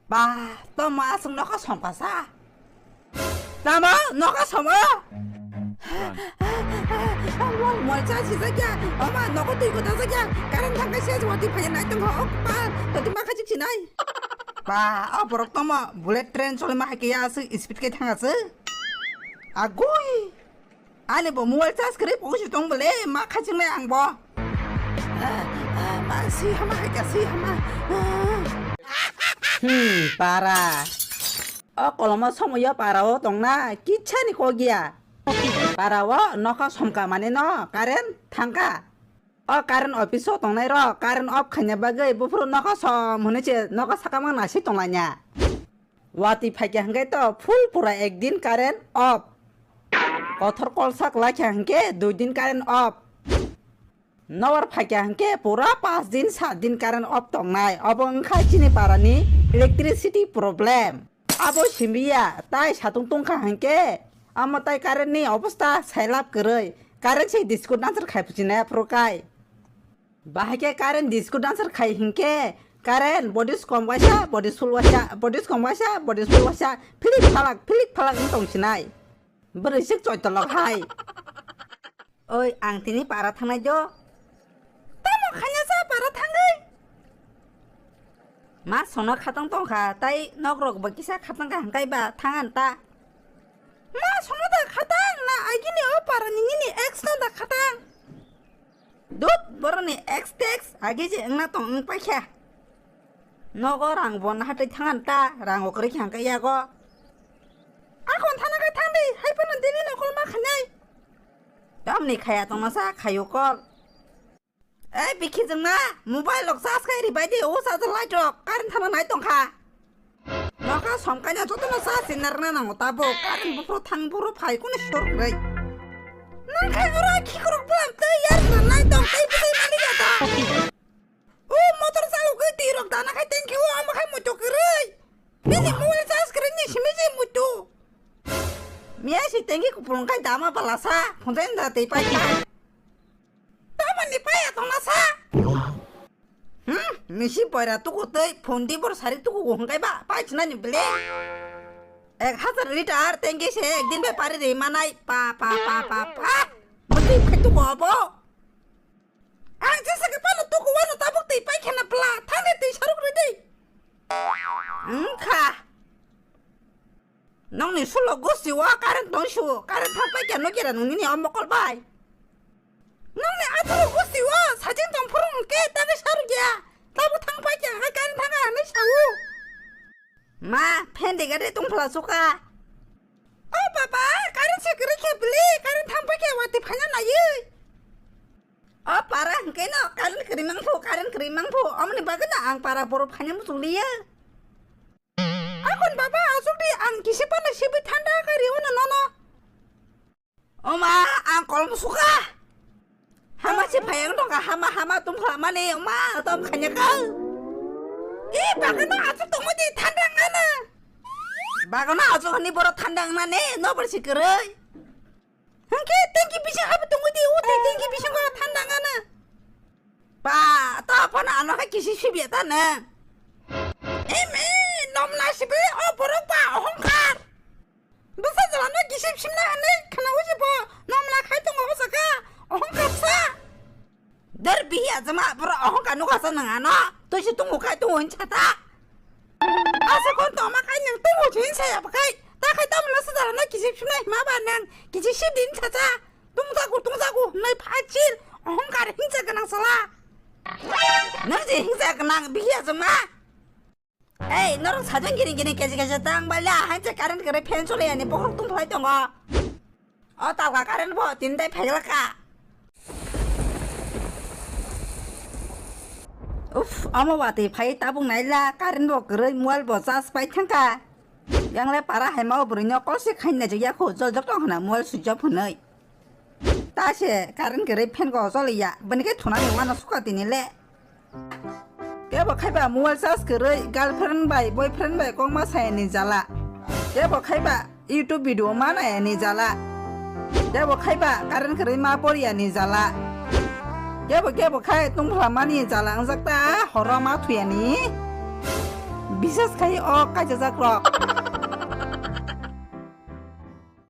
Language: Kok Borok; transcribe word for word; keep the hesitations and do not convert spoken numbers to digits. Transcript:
Ba, tamo aswk nokha somkasa? Tamo nokha somo? Mol, mol cha sijak ya. Oma, nogo twi kwtal jak ya. Current thangkhe se watwi phaiya nai tongkha. O ba, totwi ma khachik sinai. Ba, o borok tamo bullet train choli ma hai khe ya aswk speed khe thang aswk. Agoi. Ani bo mobile charge kwrwi pungsi tong bole, ma khachiknai ang bo. Ah, ah, ma si hama hai ka si hama. Ah. Hmm, para. O kolomo somoyo para o tongna, kichani kok ya. Para o nokha somka mane no, current thangka. O current office o tongnai rok current off khaina bagwi buphuru nokha som hwnwi se nokha saka mang nasi tonglaina. Watwi phaikha hwnkhe to full pura ek din current off. Kothor kolsa kwlaikha hwnkhe dui din current off. Nobar phaikha hwnkhe pura panch din sat din current off tongnai. Obo wngkha chini parani electricity problem. Abo simbiya, tai satung tongkha hwnkhe, amo tai current ni obostha sailap kwrwi, current se disco dancer khai phuchina phuru kai. Bahai khe current disco dancer khai hwnkhe, current body skom waisa, body sul waisa, body skom waisa, body sul waisa, philik phalak, philik phalak wng tong sinai. Bwrwi sik choitolok hai. Oi, ang tini para thangnai do. Tamo khaina sa para thangwi? Ma sono khatang tongkha, tai nok rok bo kisa khatang kha hwnkhe ba thangan ta. Ma sono da khatang na agini o para ni nini ex no da khatang. Dut boroni ex tex agi je wngna tong wng paikha. Nogo rang bo nahatwi thangan ta, rang o kwrwi kha hwnkhe yago. Akhon thana khai thangdi, hai phano dini nokol ma khanai. Tamni khaya tongna sa khayo kol. Ei bikhi jwngma, mobile rok charge khai ribai di, o charger light rok, current thana nai tongkha. Nokha somkaino jotono charge rinna rwna nango tabuk, current buphuru thang buphuru phai kunu sor kwrwi. Nang khai oro khikrok bwlam tei yar rwna nai tong tei bwtwi mali ya ta. O motor chalogwi twi rok dana khai thank you, amo khai muitu kwrwi. Nini mobile charge kwrwi ni simi je muitu. Miya si thank you kupulung khai dama bala sa, phunjai da tei pai khai. Tamoni paya tongna sa? Hmm, misi poira tuku tei phone di bor sari tuku go hwnkhe ba, pai chinani bele. Ek hazar liter tengki se ek din bai pari ri manai, pa, pa, pa, pa, pa. Bwtwi phai tuku obo. Ang jesa ke pano tuku wano tabuk tei pai khena bla, thani tei saruk ri di. Wngkha. Nokni sulo gusti o current tong su, current thang pai kya nokira nini o mokol bai. Nokni atharo gusti o sajeng tong phuru hwnkhe tagwi saruk ya, tabuk thang pai kya hai current thang hai hinwi sao. Ma, fan de gade tong phla suka. O baba, current se kwrwi khe bwlwi, current thang pai kya watwi phaina naiwi. O para hwnkhe no current kwrwi mangphu, current kwrwi mangphu, omoni bagwi no ang para borok phaina muchung liya. Akhon baba, aswk di ang kisi phano sibwi thanda kha rio no nono. Oma, ang kolom suka. Hama se phai ang dongkha, hama, hama tum khlamani, oma, ang tom khanya kha. I, bagano aswk tongwi di thanda ngana. Bagano aswk ni borok thanda ngnani, no bar si kwrwi. Hwnkhe tengki bising habu tongwi di, o tei tengki bisingo thanda ngana. Ba, ta phano ano khe kisi sibya ta nang. Imi, nomla sibwi o borok ba ohongkar. Bwsa jala no kisi simna hinwi khwnaui se bo nomla khai tongo o jaga. Ohongkar sa. Der bihi ajama borok ohongkar nukha sa nang ano. Twi se tongo khai tongo hinsa ta. Asa kon tongma khai nang tongo se hinsa ya bwkhai. Ta khai tamo no sa jala no kisi simna hima ba nang. Kisi sibdi hinsa ta. Tungjago, tungjago, nai phachil, ohongkar hingsa gwnang sala. Nang je hingsa gwnang biya jongma. Ei, norok sajang gini gini keji keji tang bala, hangsa current gare fan chole ani bokhorok tung phlai tongo. O talka current bo tin dai phaila ka. Uff, omo watwi phai tabuk naila, current bo kwrwi, mobile bo charge pai thangka. Yangle para hai mao bwrwino call se khaina jaya kho, jol jok tong hwnna mobile switch off hwnwi. Ta se current kwrwi fan go choliya, bini khe thunani wano suka tini le. Kebo khaiba mobile charge kwrwi girlfriend bai boyfriend bai kokma sayani jala. Kebo khaiba YouTube video ma nayani jala. Kebo khaiba current kwrwi ma poriyani jala. Kebo kebo khai tungphla mani jala wngjak ta horo ma thuyani. Bisas khai o kaijajak rok.